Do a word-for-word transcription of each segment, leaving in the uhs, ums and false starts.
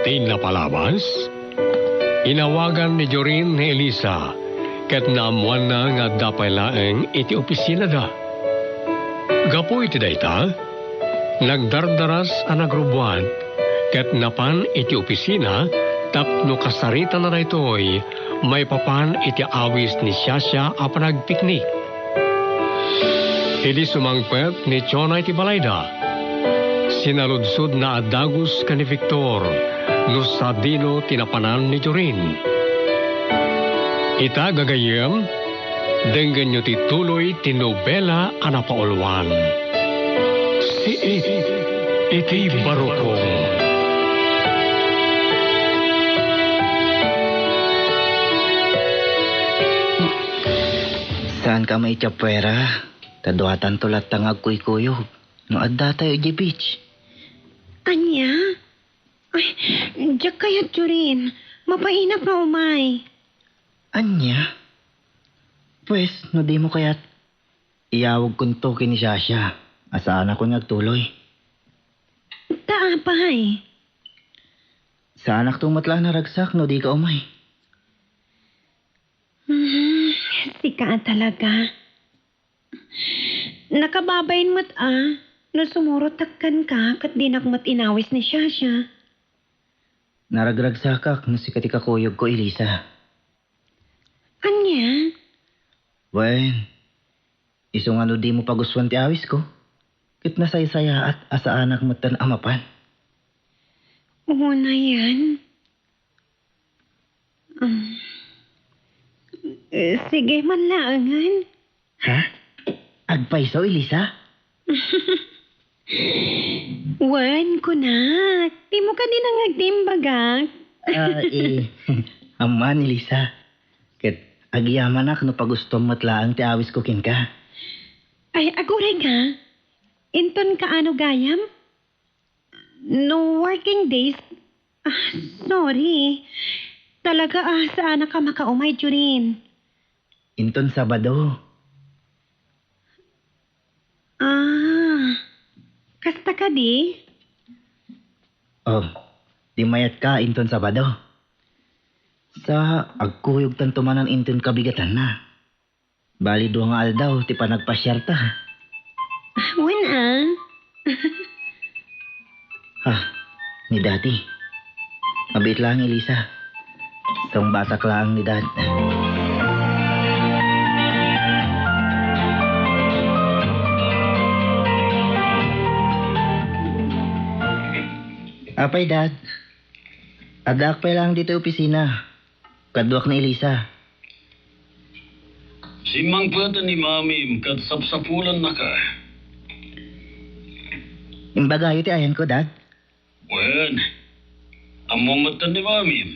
Napalabas, inawagan ni Jorin ni Elisa, ket naammoanna nga adda pay laeng iti opisinada. Gapu iti dayta, nagdardaras a nagrubbuad, ket napan iti opisina tapno kasaritana daytoy maipapan iti awis ni Shasha a panagpiknik. Idi sumangpet ni Chona iti balayda, sinaludsodna a dagus ken ni Victor no sadino ti napanan ni Jorin. Ita, gagayyem, denggenyo ti tuloy ti nobela a napauluan, Siit iti Barukong. Saan ka maitsapuera? Kaduatanto latta nga agkuykuyog no adda tayo idiay beach. Ania? Ay, diak kayat, Jorin. Mapainak nga umay. Ania? Pues, no dimo kayat, iyawagkonto ken ni Shasha. Asaanakon nga agtuloy. Ta apay? Saanakto met la a naragsak no dika umay. Hmm, sika a talaga. Nakababain met a, no sumurotak kenka ket dinak met inawis ni Shasha. Naragragsakak no sika ti kakuyogko, Elisa. Ania? Wen, isu nga no dimo pagustuan ti awisko, ket nasaysayaat a saanak metten a mapan. Unayen. Um, eh, sige man laengen. Ha? Agpayso, Elisa? Wen, kunak, dimo kadi nangngegdi imbagak? Ah, eh, ammoan, Elisa. Ket agyamanak no pagustuam met laeng ti awisko kenka. Ay, aguray ka? Inton kaano gayam? No working days? Ah, sorry. Talaga, ah, saanak a makaumay, Jorin. Inton Sabado. Ah, kasta kadi? Oh, di mayatka inton Sabado. Sa agkuyogtanto manen inton kabigatanna. Bali, dua nga aldaw ti panagpasiarta. Wen, ah. Ah, ni Daddy. Mabiit laeng, Elisa. Sungbatak laeng ni Dad. Apay, Dad? Addaak pay laeng ditoy opisina. Kaduak ni Elisa. Simmangpeten ni Mamim ket sapsapulennaka. Imbagayo ti ayanko, Dad? Wen, ammo metten ni Mamim.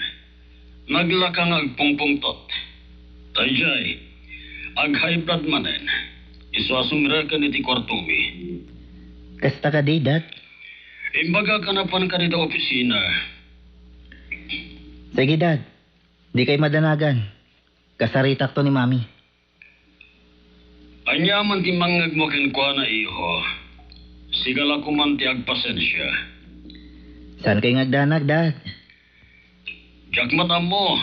Naglaka nga agpungpungtot. Daydiay, ag-high blood manen. Isu a sumreken iti kuartomi. Kasta kadi, Dad? Imbagak a napanka dita opisina. Sige, Dad. Dikay madanagan. Kasaritakto ni Mami. Aniaman ti mangngegmo kenkuana, iho. Sika la koman ti agpasensia. Saankay nga agdanag, Dad? Diak met ammo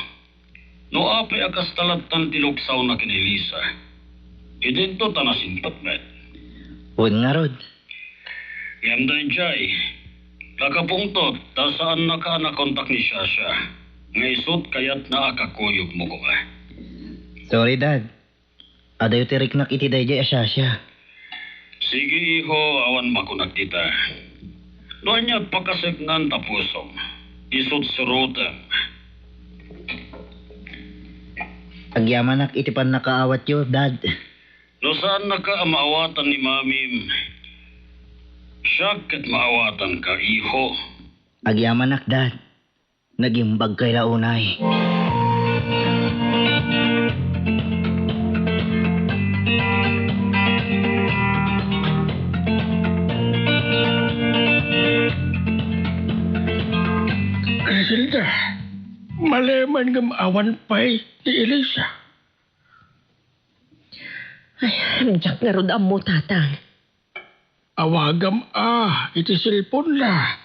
no apay a kasta lattan ti luksawna ken Elisa. Idinto ta nasimpet met. Wen ngarud. Ngem daydiay, nakapungtot ta saannaka a nakontak ni Shasha, nga isut kayatna a kakuyogmo koma. Sorry, Dad. Adayo ti riknak iti daydiay a Shasha. Sige, iho, awan makunak dita. No ania ti pakaseknan ta pusom, isut surotem. Agyamanak iti pannakaawatyo, Dad. No saannaka a maawatan ni Mamim, siak ket maawatanka, iho. Agyamanak, Dad. Nagimbagkay la unay. Griselda, malemen ngem awan pay ti Elisa. Ay, diak ngarud ammo, Tatang. Awagam a iti cellphone-na.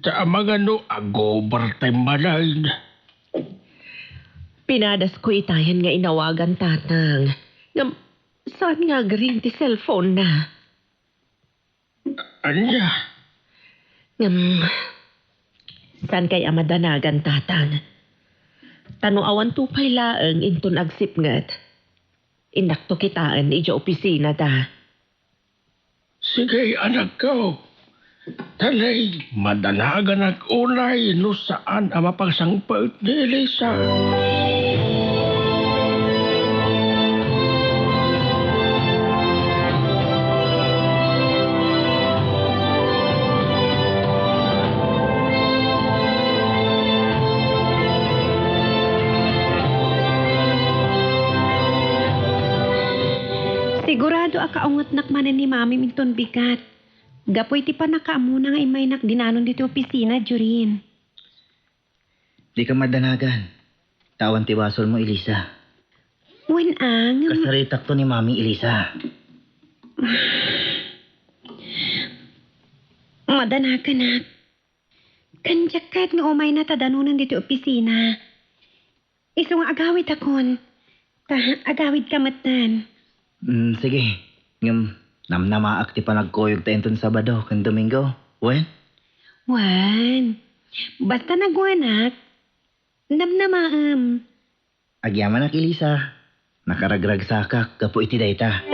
Ta amangan no ag-overtime manen. Pinadasko itayen nga inawagan, Tatang. Ngem saan nga agring ti cellphone-na. Ania? Ngem, saankay a madanagan, Tatang. Ta no awanto pay laeng inton agsipnget, innakto kitaen idiay opisinada. Sige, anakko. Talay, madanaganak unay no saan a mapasangpet ni Elisa. Sigurado a kaungetnak manen ni Mamim inton bigat. Gapu iti pannakaammona nga immaynak dinanon ditoy opisina, Jorin. Dika madanagan. Ta awan ti basolmo, Elisa. Wen, a, ngem kasaritakto ni Mami, Elisa. Madanaganak. Ken diak ket nga umayna ta danonen ditoy opisina. Isu nga agawidakon. Ta, agawidka metten. Mm, sige. Ngem, namnamaak ti panagkuyogta inton Sabado ken Domingo. Wen? Wen. Basta nagwenak, namnamaem. Agyamanak, Elisa. Nakaragragsakak gapu iti dayta.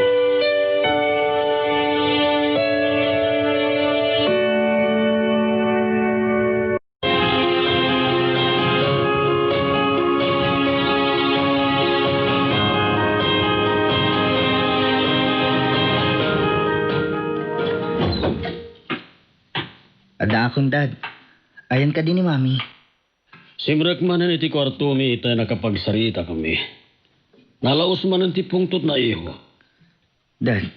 Addaakon, Dad. Ayan kadi ni Mami? Simrek manen iti kuartomi itay nakapagsaritakami. Nalaus manen ti pungtotna, iho. Dad.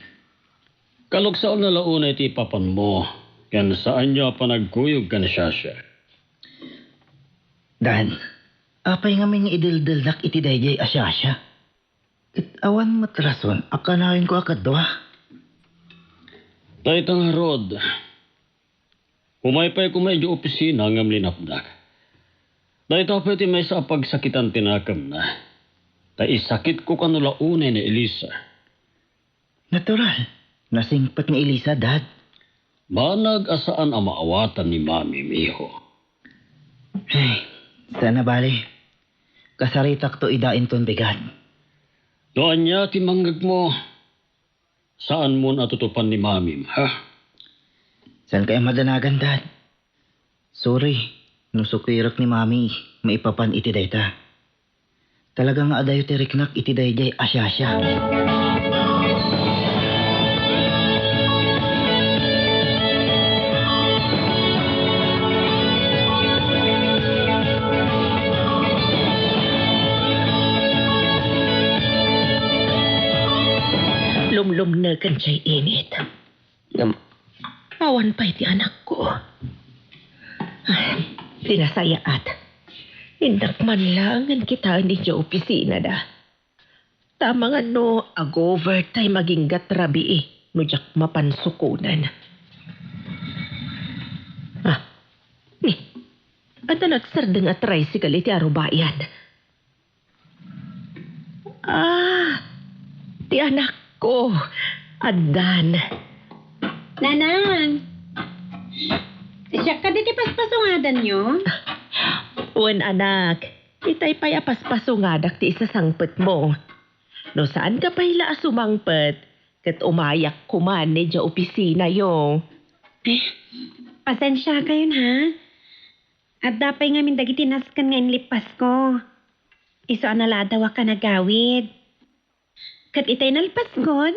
Kaluksaonna la unay ti ipapanmo, ken saanyo a panagkuyog ken Shasha. Dad, apay ngamin nga ideldelnak iti daydiay a Shasha? Ket awan met rason a kanaenko a kadua. Dayta ngarud, umay pay koma idiay opisina ngem linapdak. Dayta pay ti maysa a pagsakitan ti nakemna. Ta isakitko kano la unay ni Elisa. Natural. Nasingpet ni Elisa, Dad. Banag a saan a maawatan ni Mami, miho. Ay, saan a bale. Kasaritakto ida inton bigat. No ania ti mangngegmo, saanmon a tutupan ni Mamim, ha? Saan kaya madanagan, Dad? Sorry, no sukirek ni Mami maipapan iti dayta. Talaga nga adayo ti riknak iti daydiay a Shasha. Lumlumnegen jay init. Ngem, awan pay ti anakko. Ay, ti nasayaat. Innak man laengen kitaen idiay opisinada. Ta amangan no ag-overtime agingga ti rabii no diak mapan sukonen. Ah, ni, adda nagsardeng a tricycle iti arubayan. Ah, ti anakko. Addan. Nanang, siak kadi ti paspasungadanyo? Wen, anak, itay pay a paspasungadak ti isasangpetmo. No saanka pay la a sumangpet, ket umayak koman idiay opisinayo. Eh, pasensiakayon, ha? Adda pay ngamin dagiti nasken nga inlippasko. Isu a naladawak a nagawid. Ket itay nalpaskon,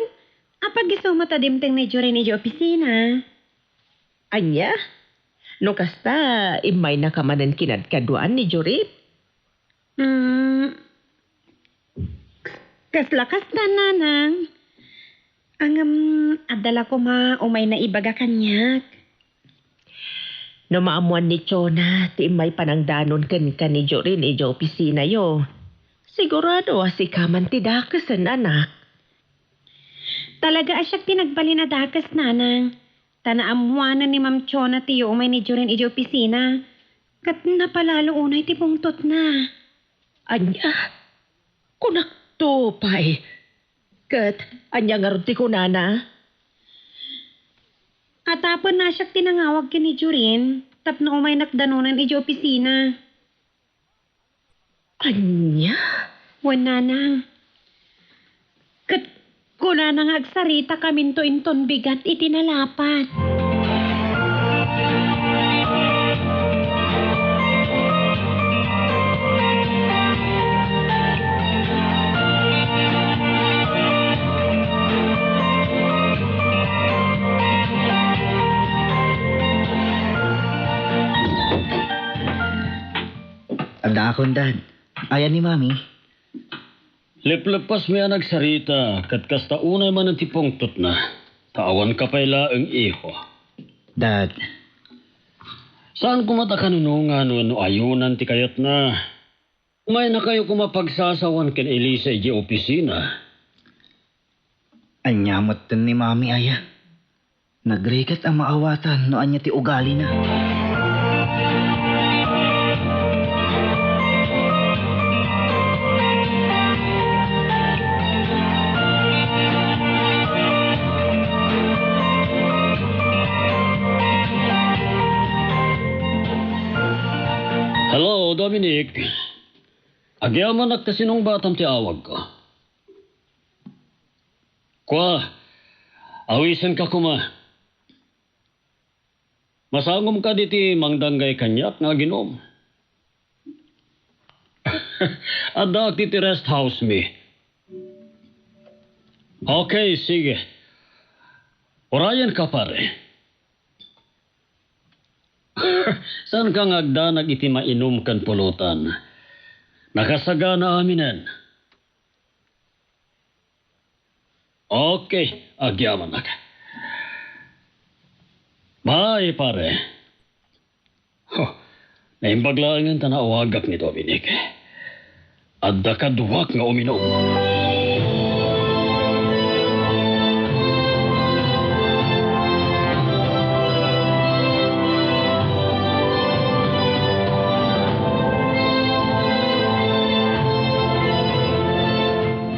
apag-isu met a dimteng ni Jorin idiay opisina. Ania? No kasta, immaynaka manen kinadkaduaan ni Jorin? Mm, kasla kasta, nanang. Ngem, adda la koma umayna ibaga kaniak. No maammoan ni Chona ti immay panangdanon kenka ni Jorin idiay opisinayo, sigurado a sika man ti dakesen, anak. Talaga a siak ti nagbalin a dakes, nanang. Ta naammoanan ni Ma'am Chona ti umay ni Jorin idiay opisina. Ket napalalo unay ti pungtotna. Ania? Kunakto pay. Ket ania ngarud ti kunana? Atapen nasiak ti nangawag ken ni Jorin tapno umaynak danonen idiay opisina. Ania? Wen, nanang. Ket kunana nga agsarita kaminto inton bigat iti nalapat. Adda akon, Dad. Ayan ni Mami. Lepleppasmi a nagsarita, ket kasta unay manen ti pungtotna, ta awanka pay laeng, iho. Dad. Saan koma ta kanunongan wenno ayunan ti kayatna. Umaynakayo koma pagsasawan ken Elisa idiay opisina. Ania metten ni Mami aya? Nagrigat a maawatan no ania ti ugalina. Hello, Dominic. Agyamanak ta sinungbatam ti awagko. Kua, awisenka koma. Masangomka diti mangdanggay kaniak nga aginum? Addaak diti rest house mi. Okay, sige. Urayenka, pare. Saanka nga agdanag iti mainum ken pulutan? Nakasagana aminen. Okay, agyamanak. Bye, pare. Ho, naimbag laengen ta naawagak ni Dominic. Adda kaduak nga uminum.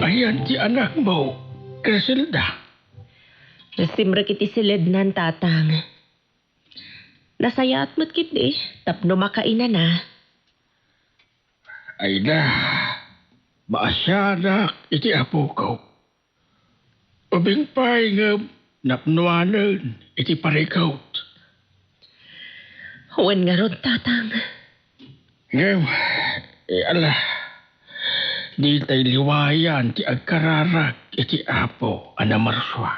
Ayan ti anakmo, Criselda. Nasimrek iti silednan, Tatang. Nasayaat met ketdi tapno makainana. Ay na, maasianak iti apoko. Ubing pay ngem napnoanen iti parikut. Wen ngarud, Tatang. Ngem, e, ala, ditay liwayan ti agkararag iti Apo a namarsua.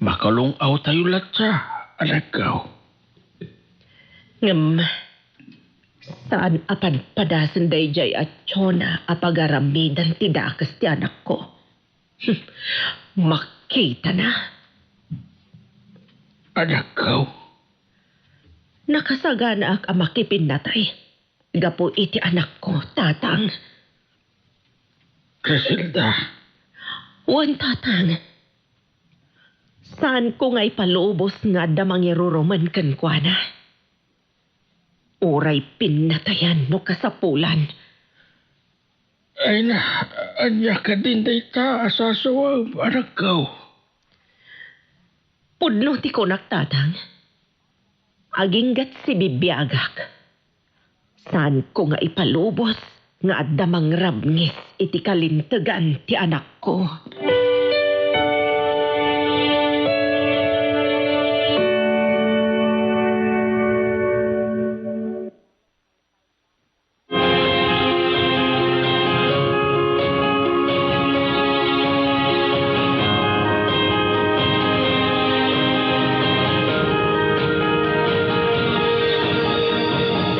Makalung-awtayo latta, anakko. Ngem, saan a padpadasen daydiay a Chona a pagaramidan ti dakes ti anakko. Makitana. Anakko. Nakasaganaak a makipinnatay gapu iti anakko, Tatang. Criselda. Wen, Tatang. Saanko nga ipalubos nga adda mangirurumen kenkuana. Uray pinnatayan no kasapulan. Ay na, ania kadin dayta a sasawem, anakko? Pudno ti kunak, Tatang. Aginggat sibibiagak. Saanko nga ipalubos nga adda mangrabngis iti kalintegan ti anakko.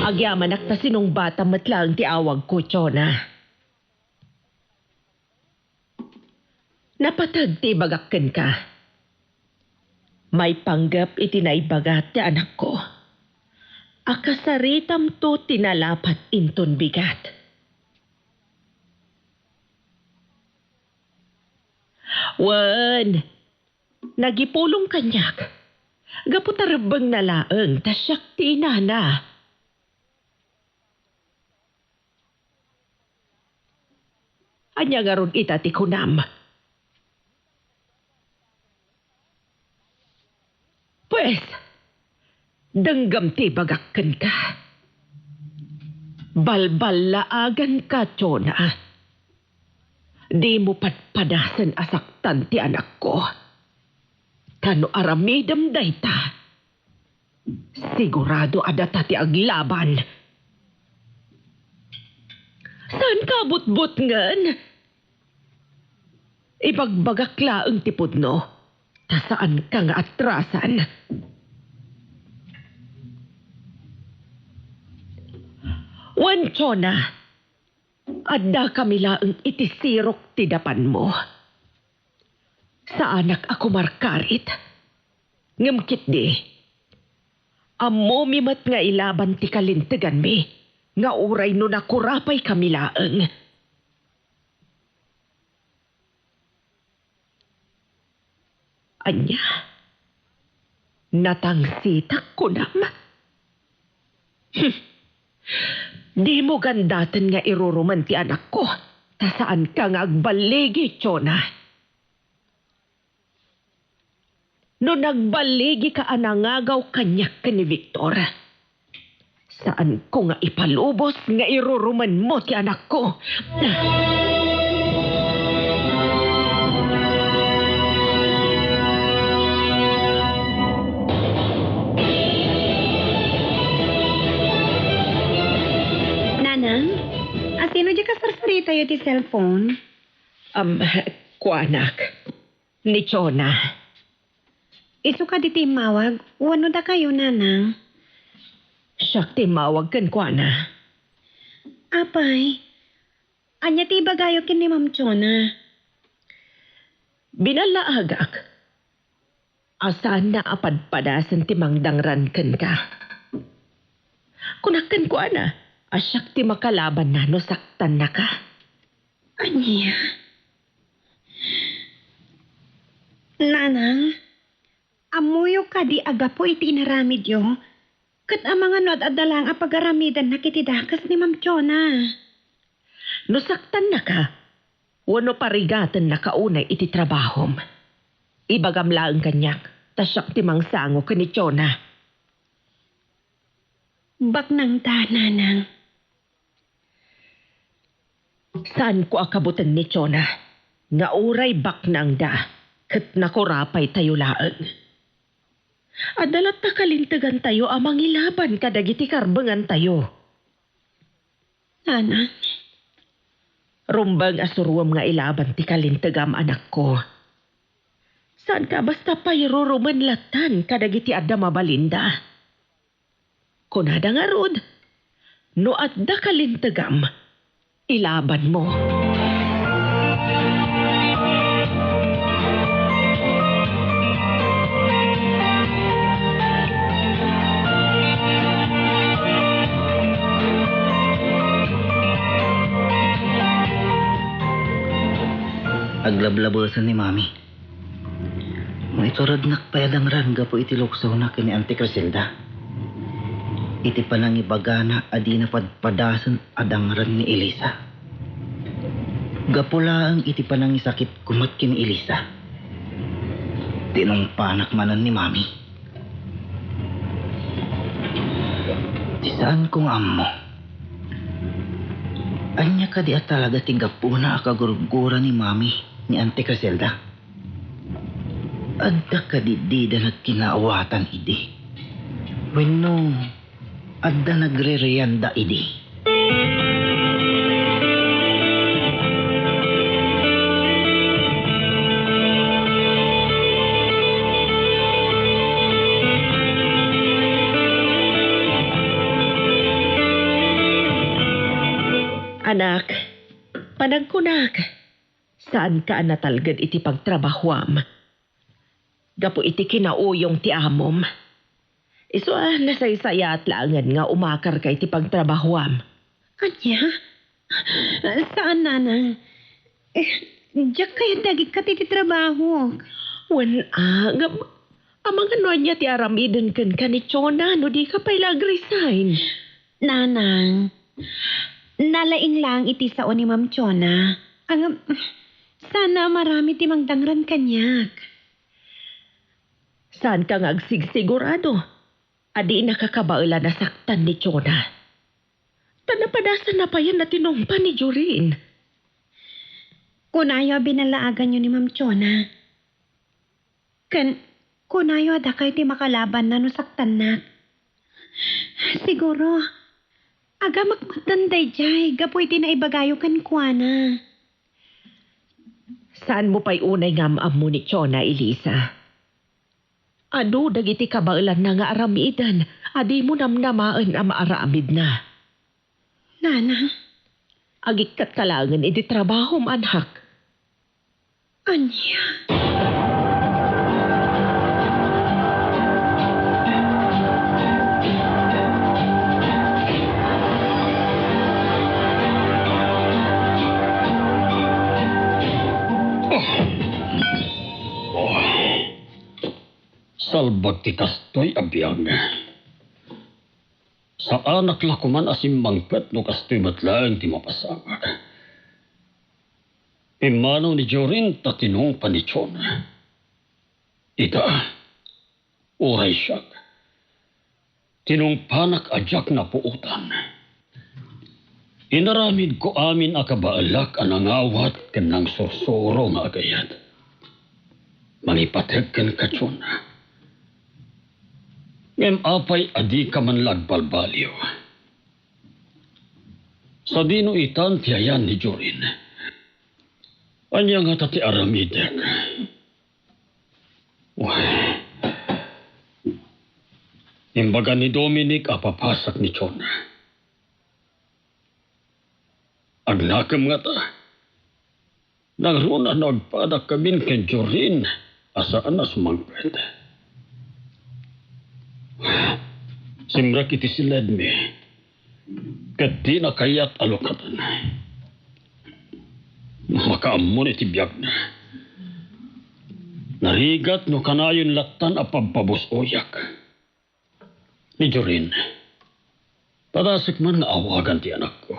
Agyamanak ta sinungbatam met laeng ti awagko, Chona. Napateg ti ibagak kenka. Maipanggep iti naibaga ti anakko. Akasaritamto ti nalapat inton bigat. Wen, Nagipulong kaniak. Gapu ta rebbengna laeng ta siak ti inana. Ania ngarud ita ti kunam? Pues, denggem ti ibagak kenka. Balballaaganka, Chona. Dimo padpadasen a saktan ti anakko. Ta no aramidem dayta, sigurado a data ti aglaban. Saanka a butbutngen? Ibagbagak laeng ti pudno, ta saanka nga atrasan. Wen, Chona, addakami laeng iti sirok ti dapanmo. Saanak a kumarkarit. Ngem ketdi, ammomi met nga ilaban ti kalinteganmi, nga uray no nakurapaykami laeng. Ania? Natangsitak, kunam? Hmm. Dimo gandaten nga irurumen ti anakko, ta saanka nga agballigi, Chona. No nagballigika a nangagaw kaniak ken ni Victor, saanko nga ipalubos nga irurumenmo ti anakko. Nanang, asino diay kasarsaritayo ti cellphone? Am, kuanak. Ni Chona. Isu kadi ti immawag wenno dakayo, Nanang? Siak ti immawag kenkuana. Apay, ania ti ibagayo ken ni Ma'am Chona? Binallaagak a saanna a padpadasen ti mangdangran kenka. Kunak kenkuana a siak ti makalabanna no saktannaka. Ania? Nanang, ammoyo kadi a gapu iti inaramidyo, ket amangan no ad-adda laeng a pagaramidannak iti dakes ni Ma'am Chona? No saktannaka, wenno parigatennaka unay iti trabahom, ibagam laeng kaniak, ta siak ti mangsango ken ni Chona. Baknangta, Nanang. Saanko a kabuteng ni Chona nga uray baknangda ket nakurapaytayo laeng. Adda latta kalintegantayo a mangilaban kadagiti karbengantayo. Nanang. Rumbeng a surom nga ilaban ti kalintegam, anakko. Saanka basta pairurumen lattan kadagiti adda mabalinda. Kunada ngarud, no adda kalintegam, ilabanmo. Aglablabesen ni Mami. Maiturednak pay a dangran gapu iti luksawna ken ni Auntie Criselda. Iti panangibagana a dina padpadasen a dangran ni Elisa. Gapu laeng iti panangisakitko met ken ni Elisa, tinungpanak manen ni Mami. Ti saanko nga ammo, ania kadi a talaga ti gapuna a kagurgura ni Mami ni Auntie Criselda? Adda kadi dida nagkinaawatan idi? Wenno, adda nagririanda idi? Anak, panagkunak, saanka a natalged iti pagtrabahoam gapu iti kinauyong ti amom. Isu a nasaysayaat laengen nga umakarka iti pagtrabahoam. Ania? Saan, Nanang. Eh, diak kayat nga agikkat iti trabahok. Wen a, ngem amangan no ania ti aramiden kenka ni Chona no dika pay la agresign. Nanang, nalaing laeng iti sao ni Ma'am Chona. Ngem, saan a maramid ti mangdangran kaniak. Saanka nga agsigsigurado a di nakakabaelan a saktan ni Chona? Ta napadasanna payen a tinungpa ni Jorin. Kunayo a binallaaganyo ni Ma'am Chona. Ken kunayo a dakay ti makalabanna no saktannak. Siguro, agamek metten daydiay gapu iti naibagayo kenkuana. Saanmo pay unay nga am-ammo ni Chona, Elisa? Adu dagiti kabaelanna nga aramiden a dimo namnamaen a maaramidna. Nanang. Agikkatka laengen iti trabahom, anak. Ania? Salbag ti kastoy a biag. Saanak la koman a simmangpet no kastoy met laeng ti mapasamak. Pimmanaw ni Jorin ta tinungpa ni Chona. Ita, uray siak, tinungpanak a diak napuotan. Inaramidko amin a kabaelak a nangawat ken nangsursuro nga agayat. Mangipateg kenka, Chona. Ngem apay a dika man la agbalbaliw? Sadino itan ti ayan ni Jorin? Ania ngata ti aramidek? Wen, imbaga ni Dominic a papasak ni Chona. Agnakem ngata. Nangruna no agpadak kamin ken Jorin a saan a sumangpet. Simrek iti siledmi, ket dina kayat a lukaten. Makaammo iti biagna. Narigat no kanayon lattan a pabpabus-oyak. Ni Jorin, padasek man nga awagan ti anakko.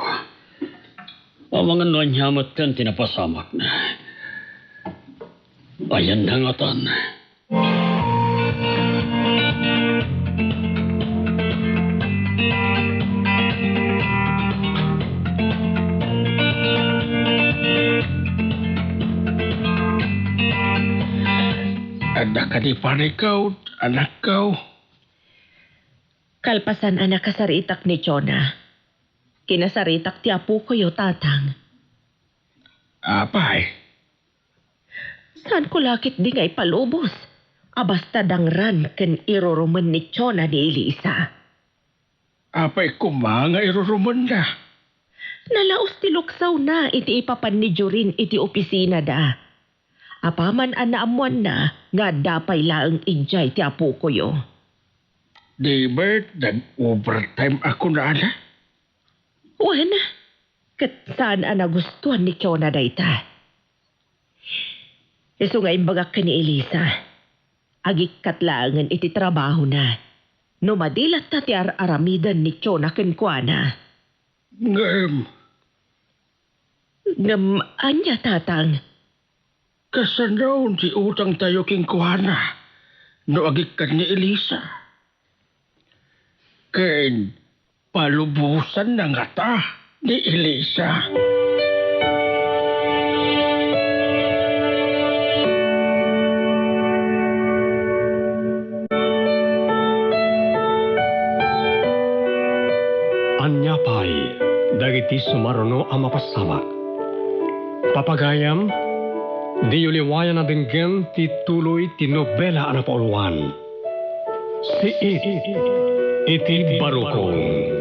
Amangan no ania metten ti napasamakna. Ayanna ngatan. Adda kadi parikaw, anakko? Kalpasan a nakasaritak ni Chona, kinasaritak ti apokoyo, Tatang. Apay? Saanko la ketdi nga ipalubos a basta dangran ken irurumen ni Chona ni Elisa. Apay koma nga irurumenna? Nalaos ti luksawna iti ipapan ni Jorin iti opisinada. Apaman a naammoanna nga adda pay laeng idiay ti apokoyo. Di met nag-overtime a kunana? Wen, ket saan a nagustuan ni Chona dayta. Isu nga imbagak ken ni Elisa, agikkat laengen iti trabahona. No madi latta ti ar-aramiden ni Chona kenkuana. Ngem, Ngem ania, Tatang? Kasano ti utangtayo kenkuana no agikkan ni Elisa? Ken palubosanna ngata ni Elisa? Ania pay dagiti sumaruno a mapasamak? Papagayam, diyo liwayan a denggen ti tuloy ti nobela a napauluan, Siit iti Barukong.